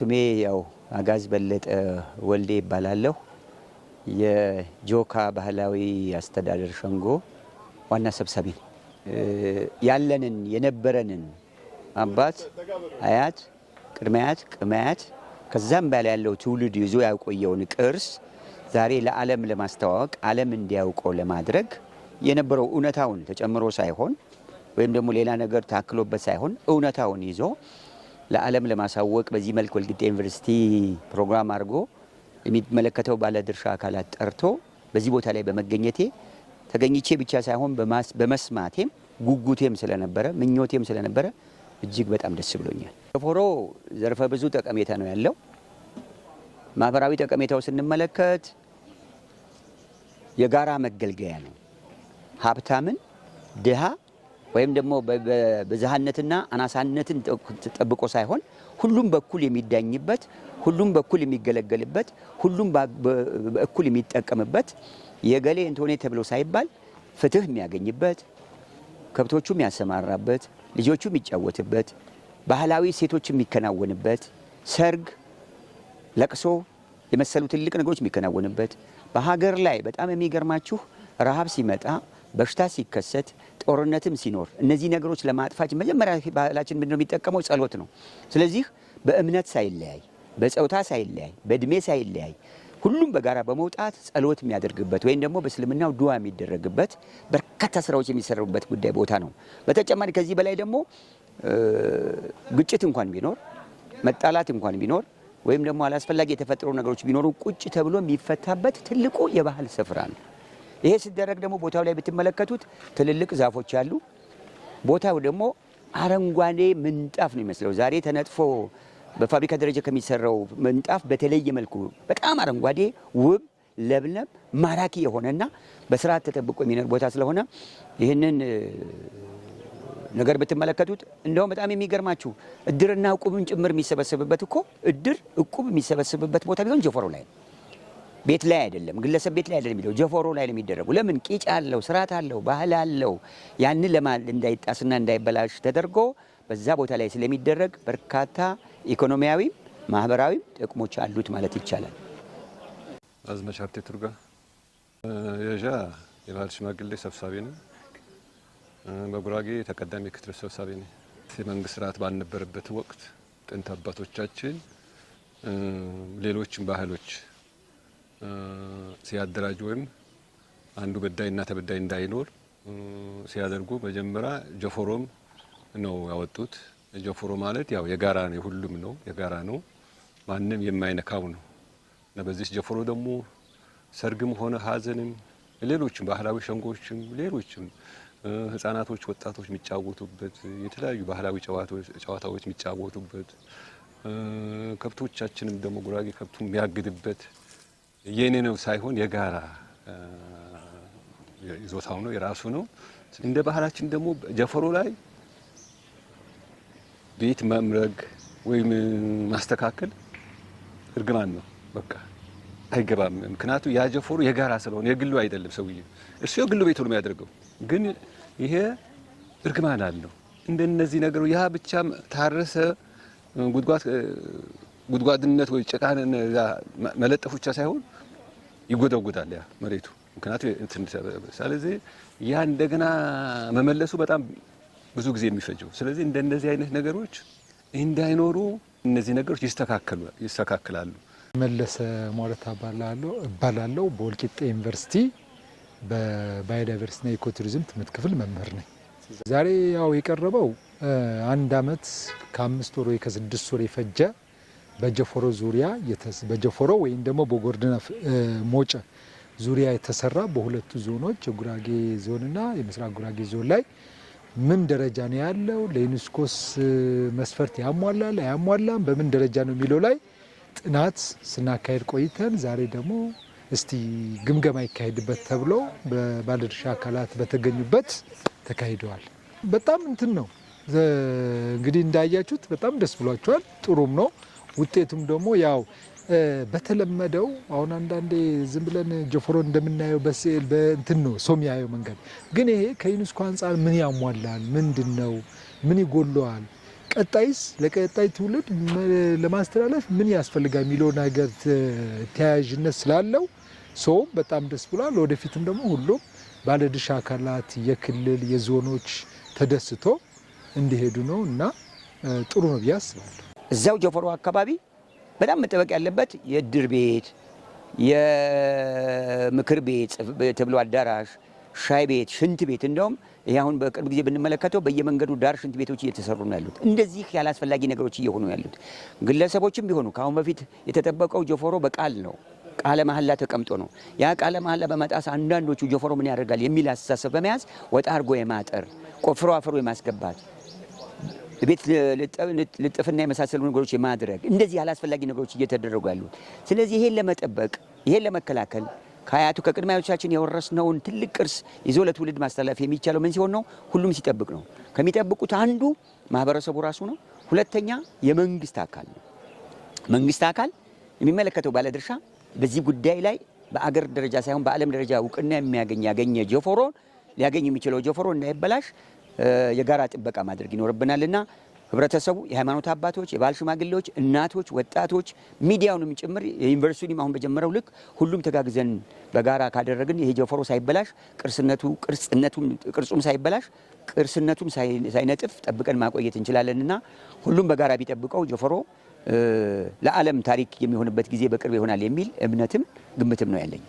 ስሜ ያው አጋዝ በለጠ ወልዴ ይባላለሁ። የጆካ ባህላዊ አስተዳደር ሸንጎ ዋና ሰብሳቢ ነኝ። ያለንን የነበረንን አባት፣ አያት፣ ቅድመ አያት፣ ቅድመ አያት ከዛም በላይ ያለው ትውልድ ይዞ ያቆየውን ቅርስ ዛሬ ለዓለም ለማስተዋወቅ፣ ዓለም እንዲያውቀው ለማድረግ፣ የነበረው እውነታውን ተጨምሮ ሳይሆን ወይም ደግሞ ሌላ ነገር ታክሎበት ሳይሆን እውነታውን ይዞ ለዓለም ለማሳወቅ በዚህ መልክ ወልቂጤ ዩኒቨርሲቲ ፕሮግራም አድርጎ የሚመለከተው ባለድርሻ አካላት ጠርቶ በዚህ ቦታ ላይ በመገኘቴ፣ ተገኝቼ ብቻ ሳይሆን በመስማቴም ጉጉቴም ስለነበረ፣ ምኞቴም ስለነበረ እጅግ በጣም ደስ ብሎኛል። ጀፎሮ ዘርፈ ብዙ ጠቀሜታ ነው ያለው። ማህበራዊ ጠቀሜታው ስንመለከት የጋራ መገልገያ ነው። ሀብታምን ድሃ ወይም ደግሞ ብዝሃነትና አናሳነትን ጠብቆ ሳይሆን ሁሉም በኩል የሚዳኝበት፣ ሁሉም በኩል የሚገለገልበት፣ ሁሉም በእኩል የሚጠቀምበት፣ የገሌ እንትሆኔ ተብሎ ሳይባል ፍትህ የሚያገኝበት፣ ከብቶቹ የሚያሰማራበት፣ ልጆቹ የሚጫወትበት፣ ባህላዊ ሴቶች የሚከናወንበት፣ ሰርግ፣ ለቅሶ የመሰሉ ትልቅ ነገሮች የሚከናወንበት፣ በሀገር ላይ በጣም የሚገርማችሁ ረሃብ ሲመጣ፣ በሽታ ሲከሰት፣ ጦርነትም ሲኖር እነዚህ ነገሮች ለማጥፋት መጀመሪያ ባህላችን ምንድነው የሚጠቀመው? ጸሎት ነው። ስለዚህ በእምነት ሳይለያይ፣ በጾታ ሳይለያይ፣ በእድሜ ሳይለያይ ሁሉም በጋራ በመውጣት ጸሎት የሚያደርግበት ወይም ደግሞ በእስልምናው ዱዓ የሚደረግበት፣ በርካታ ስራዎች የሚሰሩበት ጉዳይ ቦታ ነው። በተጨማሪ ከዚህ በላይ ደግሞ ግጭት እንኳን ቢኖር፣ መጣላት እንኳን ቢኖር ወይም ደግሞ አላስፈላጊ የተፈጠሩ ነገሮች ቢኖሩ ቁጭ ተብሎ የሚፈታበት ትልቁ የባህል ስፍራ ነው። ይሄ ሲደረግ ደግሞ ቦታው ላይ ብትመለከቱት ትልልቅ ዛፎች አሉ። ቦታው ደግሞ አረንጓዴ ምንጣፍ ነው የሚመስለው። ዛሬ ተነጥፎ በፋብሪካ ደረጃ ከሚሰራው ምንጣፍ በተለየ መልኩ በጣም አረንጓዴ፣ ውብ፣ ለምለም፣ ማራኪ የሆነና በስርዓት ተጠብቆ የሚኖር ቦታ ስለሆነ ይህንን ነገር ብትመለከቱት እንደውም በጣም የሚገርማችሁ እድርና እቁብን ጭምር የሚሰበሰብበት እኮ፣ እድር እቁብ የሚሰበሰብበት ቦታ ቢሆን ጀፎሮ ላይ ነው። ቤት ላይ አይደለም፣ ግለሰብ ቤት ላይ አይደለም የሚለው፣ ጀፎሮ ላይ ነው የሚደረጉ። ለምን? ቂጭ አለው፣ ስርዓት አለው፣ ባህል አለው። ያንን እንዳይጣስና እንዳይበላሽ ተደርጎ በዛ ቦታ ላይ ስለሚደረግ በርካታ ኢኮኖሚያዊም ማህበራዊም ጥቅሞች አሉት ማለት ይቻላል። አዝመች ሀብቴ ቱርጋ፣ የዣ የባህል ሽማግሌ ሰብሳቢ ነኝ። በጉራጌ ተቀዳሚ ምክትል ሰብሳቢ ነኝ። የመንግስት ስርዓት ባልነበረበት ወቅት ጥንት አባቶቻችን ሌሎችን ባህሎች ሲያደራጁ ወይም አንዱ በዳይና ተበዳይ እንዳይኖር ሲያደርጉ መጀመሪያ ጀፎሮም ነው ያወጡት። ጀፎሮ ማለት ያው የጋራ ነው፣ የሁሉም ነው፣ የጋራ ነው፣ ማንም የማይነካው ነው። እና በዚህ ጀፎሮ ደግሞ ሰርግም ሆነ ሀዘንም ሌሎችም ባህላዊ ሸንጎችም ሌሎችም ህጻናቶች፣ ወጣቶች የሚጫወቱበት፣ የተለያዩ ባህላዊ ጨዋታዎች የሚጫወቱበት፣ ከብቶቻችንም ደግሞ ጉራጌ ከብቱ የሚያግድበት የኔ ነው ሳይሆን የጋራ ይዞታው ነው፣ የራሱ ነው። እንደ ባህላችን ደግሞ ጀፎሮ ላይ ቤት መምረግ ወይም ማስተካከል እርግማን ነው። በቃ አይገባም። ምክንያቱ ያ ጀፎሩ የጋራ ስለሆነ የግሉ አይደለም። ሰውዬ እሱ የግሉ ቤቱ ነው የሚያደርገው፣ ግን ይሄ እርግማን አለው። እንደነዚህ ነገሩ ያ ብቻ ታረሰ ጉድጓድ ጉድጓድነት ወይ ጭቃን መለጠፍ ብቻ ሳይሆን ይጎደጉዳል ያ መሬቱ። ምክንያቱ ስለዚህ ያ እንደገና መመለሱ በጣም ብዙ ጊዜ የሚፈጀው። ስለዚህ እንደነዚህ አይነት ነገሮች እንዳይኖሩ እነዚህ ነገሮች ይስተካከላሉ። መለሰ ሟረታ እባላለሁ። በወልቂጤ ዩኒቨርሲቲ በ biodiversity ና ecotourism ትምህርት ክፍል መምህር ነኝ። ዛሬ ያው የቀረበው አንድ አመት ከ5 ወር ወይ ከ6 ወር የፈጀ በጀፎሮ ዙሪያ፣ በጀፎሮ ወይም ደግሞ በጎርደና ሞጨ ዙሪያ የተሰራ፣ በሁለቱ ዞኖች የጉራጌ ዞንና የምስራቅ ጉራጌ ዞን ላይ ምን ደረጃ ነው ያለው፣ ለዩኔስኮስ መስፈርት ያሟላል አያሟላም፣ በምን ደረጃ ነው የሚለው ላይ ጥናት ስናካሄድ ቆይተን ዛሬ ደግሞ እስቲ ግምገማ ይካሄድበት ተብሎ በባለድርሻ አካላት በተገኙበት ተካሂደዋል። በጣም እንትን ነው እንግዲህ እንዳያችሁት በጣም ደስ ብሏቸዋል። ጥሩም ነው። ውጤቱም ደግሞ ያው በተለመደው አሁን አንዳንዴ ዝም ብለን ጀፎሮ እንደምናየው በስዕል በእንትን ነው ሰው የሚያየው መንገድ፣ ግን ይሄ ከዩኔስኮ አንጻር ምን ያሟላል፣ ምንድን ነው፣ ምን ይጎለዋል፣ ቀጣይስ ለቀጣይ ትውልድ ለማስተላለፍ ምን ያስፈልጋል የሚለው ነገር ተያያዥነት ስላለው ሰውም በጣም ደስ ብሏል። ወደፊትም ደግሞ ሁሉም ባለድርሻ አካላት የክልል የዞኖች ተደስቶ እንዲሄዱ ነው እና ጥሩ ነው ብዬ አስባለሁ። እዛው ጀፎሮ አካባቢ በጣም መጠበቅ ያለበት የእድር ቤት፣ የምክር ቤት ተብሎ አዳራሽ፣ ሻይ ቤት፣ ሽንት ቤት፣ እንደውም ይሄ አሁን በቅርብ ጊዜ ብንመለከተው በየመንገዱ ዳር ሽንት ቤቶች እየተሰሩ ነው ያሉት። እንደዚህ ያላስፈላጊ ነገሮች እየሆኑ ያሉት ግለሰቦችም ቢሆኑ ከአሁን በፊት የተጠበቀው ጀፎሮ በቃል ነው፣ ቃለ መሐላ ተቀምጦ ነው። ያ ቃለ መሐላ በመጣስ አንዳንዶቹ ጀፎሮ ምን ያደርጋል የሚል አስተሳሰብ በመያዝ ወጣ አድርጎ የማጠር፣ ቆፍሮ አፈሩ የማስገባት፣ ቤት ልጥፍና የመሳሰሉ ነገሮች የማድረግ፣ እንደዚህ ያላስፈላጊ ነገሮች እየተደረጉ ያሉት። ስለዚህ ይሄን ለመጠበቅ፣ ይሄን ለመከላከል ከአያቱ ከቅድመ አያቶቻችን የወረስነውን ትልቅ ቅርስ ይዞ ለትውልድ ማስተላለፍ የሚቻለው ምን ሲሆን ነው? ሁሉም ሲጠብቅ ነው። ከሚጠብቁት አንዱ ማህበረሰቡ ራሱ ነው። ሁለተኛ የመንግስት አካል ነው። መንግስት አካል የሚመለከተው ባለድርሻ በዚህ ጉዳይ ላይ በአገር ደረጃ ሳይሆን በዓለም ደረጃ እውቅና የሚያገኝ ያገኘ ጀፎሮ ሊያገኝ የሚችለው ጀፎሮ እንዳይበላሽ የጋራ ጥበቃ ማድረግ ይኖርብናልና ህብረተሰቡ፣ የሃይማኖት አባቶች፣ የባህል ሽማግሌዎች፣ እናቶች፣ ወጣቶች፣ ሚዲያውንም ጭምር የዩኒቨርሲቲውንም አሁን በጀመረው ልክ ሁሉም ተጋግዘን በጋራ ካደረግን ይሄ ጀፎሮ ሳይበላሽ ቅርስነቱ ቅርጽነቱም ቅርጹም ሳይበላሽ ቅርስነቱም ሳይነጥፍ ጠብቀን ማቆየት እንችላለንና ሁሉም በጋራ ቢጠብቀው ጀፎሮ ለዓለም ታሪክ የሚሆንበት ጊዜ በቅርብ ይሆናል የሚል እምነትም ግምትም ነው ያለኝ።